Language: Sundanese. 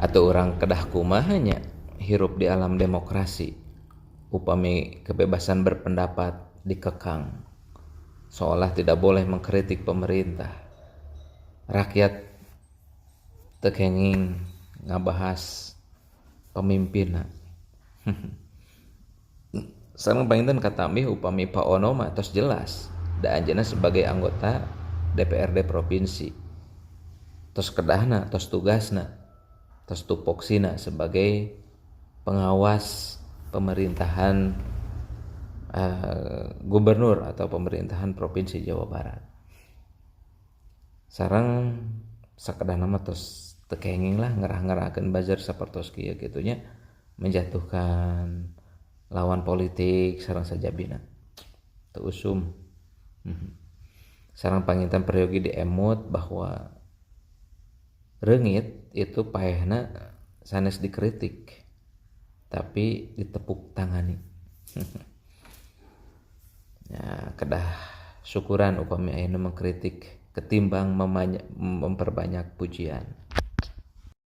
Atau urang kedah kumaha nya hirup di alam demokrasi upami kebebasan berpendapat dikekang, seolah tidak boleh mengkritik pemerintah, rakyat teu kenging ngabahas pemimpinna. Sareng panginten katamih upami Pak Ono mah tos jelas da anjeunna sebagai anggota DPRD provinsi tos kedahna, tos tugasna, tos tupoksina sebagai pengawas pemerintahan gubernur atau pemerintahan Provinsi Jawa Barat. Sareng sakedahna mah tos teu kenging lah ngerah-ngerakeun buzzer sapertos kieu kitu nya, menjatuhkan lawan politik sareng sajabina, teu usum. Sareng panginten peryogi diemut bahwa reungit itu paehna sanes dikritik tapi ditepuk tangani. Ya, kedah syukuran upami ayeuna mengkritik ketimbang memperbanyak pujian.